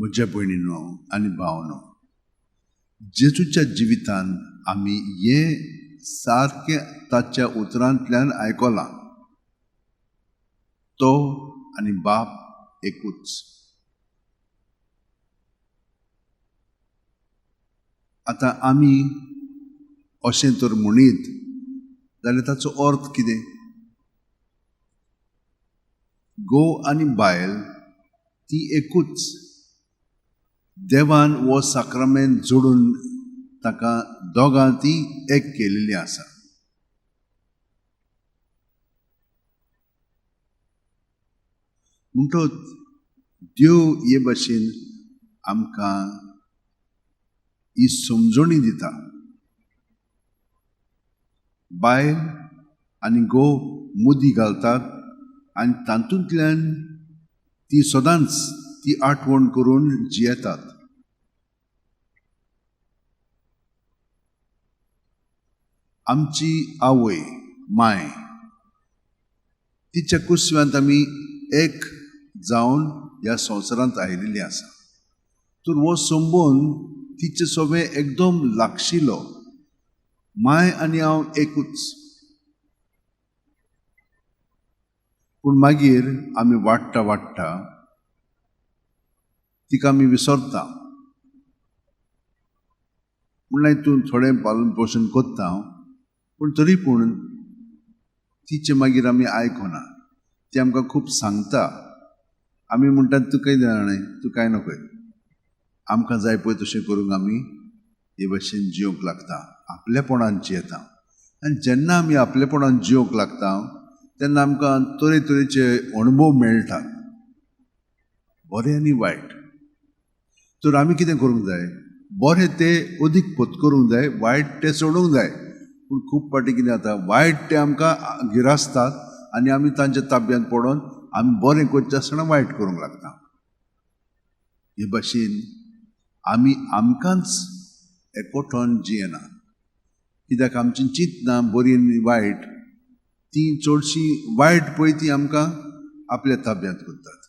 म्हज्या भयणीनो आनी भावनो, जेजूच्या जिवितान आमी हें सारकें ताच्या उतरांतल्यान आयकलां, तो आनी बाप एकूच. आतां आमी अशें तर म्हणीत जाल्यार ताचो अर्थ कितें? घोव आनी बायल ती एकूच. देवान हो साक्रामेंत जोडून ताका दोगां ती एक केलेली आसा. म्हणटच देव हे भाशेन आमकां ही समजणी दिता. बायल आनी घोव मुदी घालतात आनी तातूंतल्यान ती सदांच ती आठवण करून जियेतात. आमची आवय माय तिच्या कुसव्यांत आमी एक जावन ह्या संवसारांत आयिल्ली आसा. तर हो संबंद तिचे सोबे एकदम लागशिलो. माय आनी हांव एकूच. पूण मागीर आमी वाडटा वाडटा तिका आमी विसरता. म्हणल्यार तूं थोडें पालन पोशण करता, पूण तरी पूण तिचें मागीर आमी आयकना. ती आमकां खूब सांगता. आमी म्हणटात तूं कांय जाणां, तूं कांय नकय. आमकां जाय पळय तशें करूंक आमी हे भाशेन जिवंक लागता, आपलेपणान जियेता. आनी जेन्ना आमी आपलेपणान जिवंक लागता तेन्ना आमकां तरेतरेचे अणभव मेळटात, बरे आनी वायट. तर आमी कितें करूंक जाय? बरें तें अदीक पत्करूंक जाय, वायट तें सोडूंक जाय. पूण खूब फावटी कितें जाता, वायट तें आमकां गिरासतात आनी आमी तांच्या ताब्यांत पडोन आमी बरें करचें आसतना वायट करूंक लागता. हे भाशेन आमी आमकांच एकवटोन जियेना, कित्याक आमची चिंतनां बरी आनी वायट ती चडशीं वायट पळय ती आमकां आपल्या ताब्यांत करतात.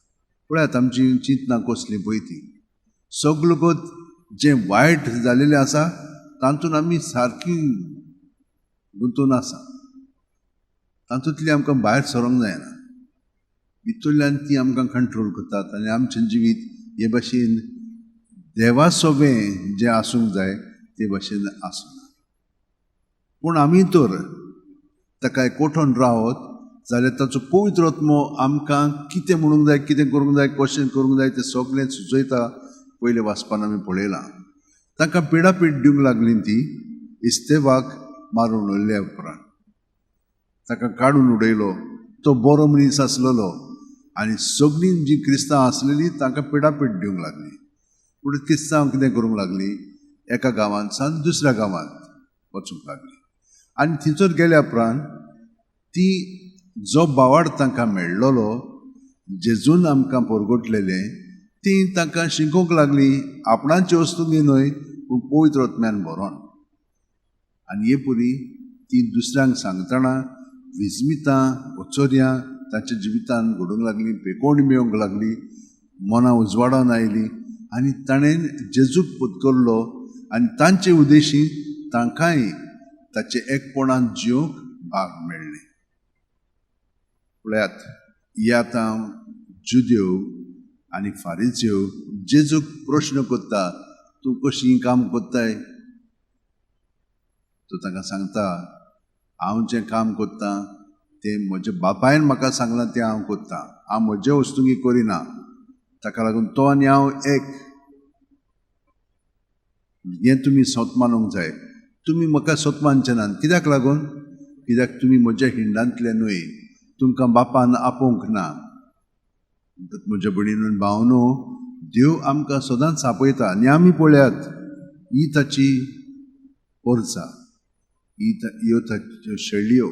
पळयात आमची चिंतनां कसलीं पळय ती सगळो जें वायट जालेलें आसा तातूंत आमी सारकी गुंतून आसा. तातूंतली आमकां भायर सरोंक जायना. भितरल्यान ती आमकां कंट्रोल करतात आनी आमचें जिवीत हे भाशेन देवा सोबें जें आसूंक जाय ते भाशेन आसना. पूण आमी तर ताका एकवटोन रावत जाल्यार ताचो पवित्र आत्मो आमकां कितें म्हणूंक जाय, कितें करूंक जाय, कशें करूंक जाय तें सगळें सुचयता. पयले वाचपान आमी पळयलां, तांकां पिडापीड दिवंक लागली ती इस्तेवाक मारून उडयल्या उपरांत ताका काडून उडयलो. तो बरो मनीस आसलेलो आनी सगळीं जीं क्रिस्तांव आसलेलीं तांकां पिडापीड दिवंक लागली. पूण क्रिस्तांव कितें करूंक लागली, एका गांवांत सावन दुसऱ्या गांवांत वचूंक लागली. आनी थंयसर गेल्या उपरांत ती जो बावाड तांकां मेळ्ळलो, जेजून आमकां परगटलेलें, ती तांकां शिकोवंक लागली आपणाचे वस्तूंनी न्हय पूण पवित्र आत्म्यान भरोन. आनी हे परी ती दुसऱ्यांक सांगतना विस्मितां वचोर्यां तांच्या जिवितान घडूंक लागली, पेकोवणी मेळूंक लागली, मनां उजवाडान आयलीं आनी ताणें जेजूक पत्करलो आनी तांचे उद्देशी तांकांय ताचे एकपणान जिवंक भाग मेळ्ळें. पळयात, हे आतां जुदेव आनी फारिज्यो जेजूक प्रश्न करता, तूं कशी काम करताय? तो तांकां सांगता, हांव जें काम करतां तें म्हज्या बापायन म्हाका सांगलां तें हांव करतां. हांव म्हजे वस्तुंगी करिना. ताका लागून तो आनी हांव एक. हें तुमी सत मानूंक जाय. तुमी म्हाका सत मानचे नात. कित्याक लागून? कित्याक तुमी म्हज्या हिंडांतले न्हय, तुमकां बापान आपोवंक ना. म्हज्या भयणीन भावनो, देव आमकां सदांच आपयता आनी आमी पळयात ही ताची पोरसा, ही ह्यो ताच्यो शैलियो,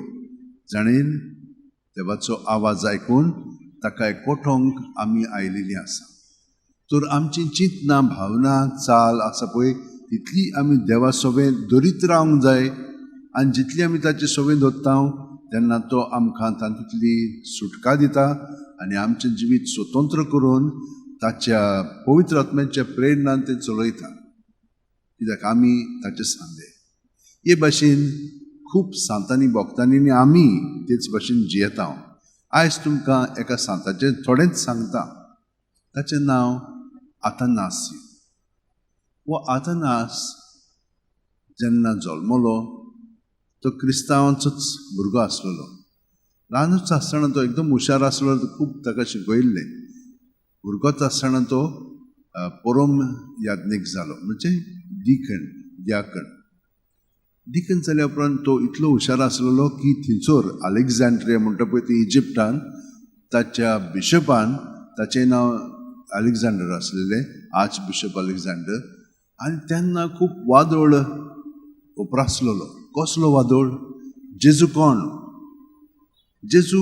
जाणेन देवाचो आवाज आयकून ताका एकवटोवंक आमी आयिल्लीं आसा. तर आमची चिंतनां, भावना, चाल आसा पळय तितली आमी देवा सोबें धरीत रावंक जाय. आनी जितली आमी ताचे सोबें दवरता तेन्ना तो आमकां तातूंतली सुटका दिता आनी आमचें जिवीत स्वतंत्र करून ताच्या पवित्र आत्म्याच्या प्रेरणान तें चलयता, कित्याक आमी ताचे सांदे. हे भाशेन खूब सांतांनी भक्तांनी आनी आमी तेच भाशेन जियेता. आयज तुमकां एका सांताचें थोडेंच सांगता. ताचें नांव आतानासियो. हो आतानास जेन्ना जल्मलो तो क्रिस्तांवांचोच भुरगो आसलेलो. ल्हानूच आसतना तो एकदम हुशार आसलो, खूब ताका शिकयल्लें. भुरगोच आसतना तो परम याज्ञीक जालो, म्हणजे डिकन, द्याकन. डिकन जाल्या उपरांत तो इतलो हुशार आसलेलो की थंयसर अलेक्झांड्रिया म्हणटा पळय ती इजिप्टान, ताच्या बिशपान, ताचें नांव अलेक्झांडर आसलेलें, आर्च बिशप अलेक्झांडर. आनी तेन्ना खूब वादळ उप्रासलेलो. कसलो वादळ? जेजू कोण? जेजू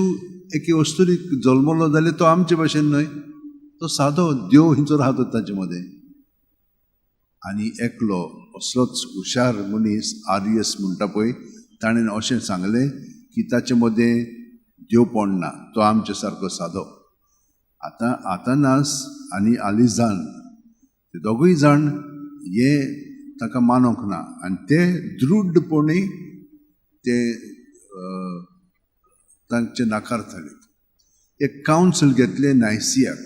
एके अस्तुरीक जल्मलो जाल्यार तो आमचे भाशेन न्हय, तो सादो देव हिंचो राहता ताचे मदें. आनी एकलो असलोच हुशार मनीस आर्यस म्हणटा पळय, ताणें अशें सांगलें की ताचे मदें देवपण ना, तो आमचे सारको सादो. आतां आतानास आनी आलिजान ते दोगूय जाण हे ताका मानूंक ना आनी ते दृढपणी ते तांचे नाकारताले. एक कावन्सील घेतलें नायसियाक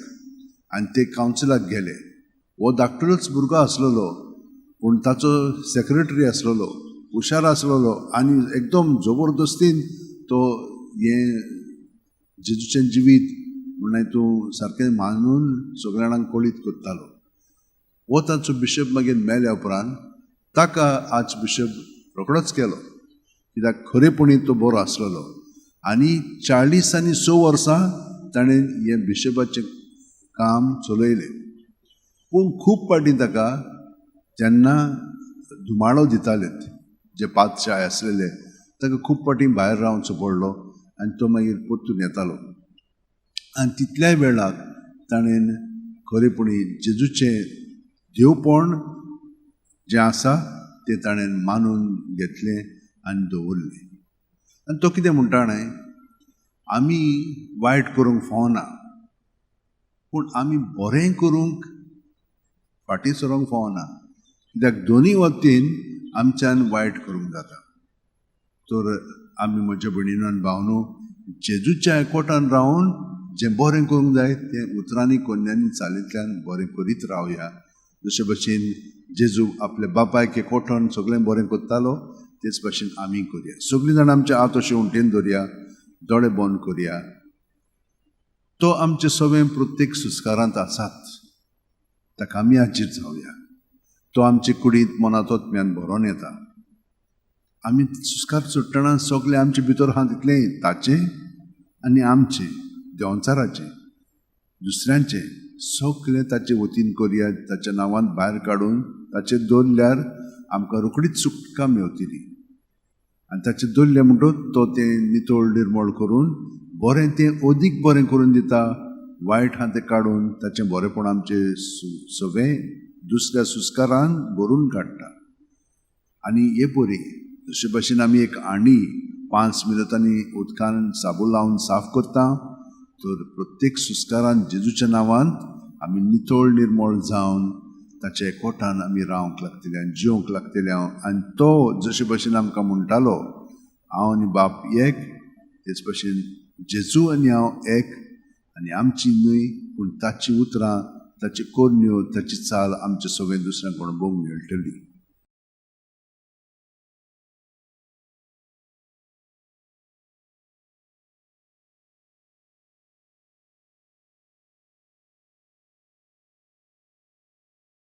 आनी ते कावन्सिलाक गेले. हो धाकटुलोच भुरगो आसलेलो, पूण ताचो सेक्रेटरी आसलेलो, हुशार आसलेलो आनी एकदम जबरदस्तीन तो हें जेजूचें जिवीत म्हणल्यार तूं सारकें मानून सगळ्या जाणांक कळीत करतालो. हो ताचो बिशप मागीर मेल्या उपरांत ताका आर्च बिशप रोखडोच केलो, कित्याक खरेपणी तो बरो आसलेलो. आनी 46 वर्सां ताणें हें बिशपाचें काम चलयलें. पूण खूब फावटी ताका जेन्ना धुमाळो दिताले जे पातशाय आसलेले, ताका खूब फावटी भायर रावचो पडलो आनी तो मागीर परतून येतालो. आनी तितल्याय वेळाक ताणें खरेपणी जेजूचें देवपण जें आसा तें ताणें मानून घेतलें आनी दवरलें. आनी तो कितें म्हणटा न्हय, आमी वायट करूंक फावना, पूण आमी बरें करूंक फाटीं सरोंक फावना, कित्याक दोनूय वतीन आमच्यान वायट करूंक जाता. तर आमी म्हज्या भयणीनो आनी भावनो जेजूच्या एकवटान रावन जें बरें करूंक जाय तें उतरांनी कोन्यांनी चालींतल्यान बरें करीत रावया. जशे भशेन जेजू आपल्या बापायक एकवटान सगळें बरें करतालो, तेच भशेन आमी करया. सगळीं जाणां आमच्या हात अशें उंटेन दवरया, दोळे बंद करया. तो आमचे सगळें प्रत्येक सुस्कारांत आसात, ताका आमी हाजीर जावया. तो आमचे कुडींत मनांत आत्म्यान भरोन येता. आमी सुस्कार सोडटना सगळें आमचे भितर आहा तितलें ताचें आनी आमचें, देंवचाराचें, दुसऱ्यांचें, सगळें ताचे वतीन करया. ताच्या नांवान भायर काडून ताचेर दवरल्यार आमकां रोखडीच सुटका मेवतली. आनी ताचेर दवरलें म्हणटकच तो तें नितळ निर्मळ करून बरें तें अदीक बरें करून दिता. वायट आहा तें काडून ताचें बरेंपण आमचें सगळें दुसऱ्या सुस्कारान भरून काडटा. आनी हे परी जशे भाशेन आमी एक हांडी 5 मिनटांनी उदकान साबू लावन साफ करता, तर प्रत्येक सुस्कारान जेजूच्या नांवान आमी नितळ निर्मळ जावन ताच्या एकवटान आमी रावंक लागतले आनी जिवंक लागतले. आनी तो जशे भाशेन आमकां म्हणटालो, हांव आनी बाप एक, तेच भाशेन जेजू आनी हांव एक, आनी आमची न्हय पूण ताची उतरां, ताची कोरण्यो, ताची चाल आमचे सगळें दुसऱ्यांक अणभवंक मेळटली.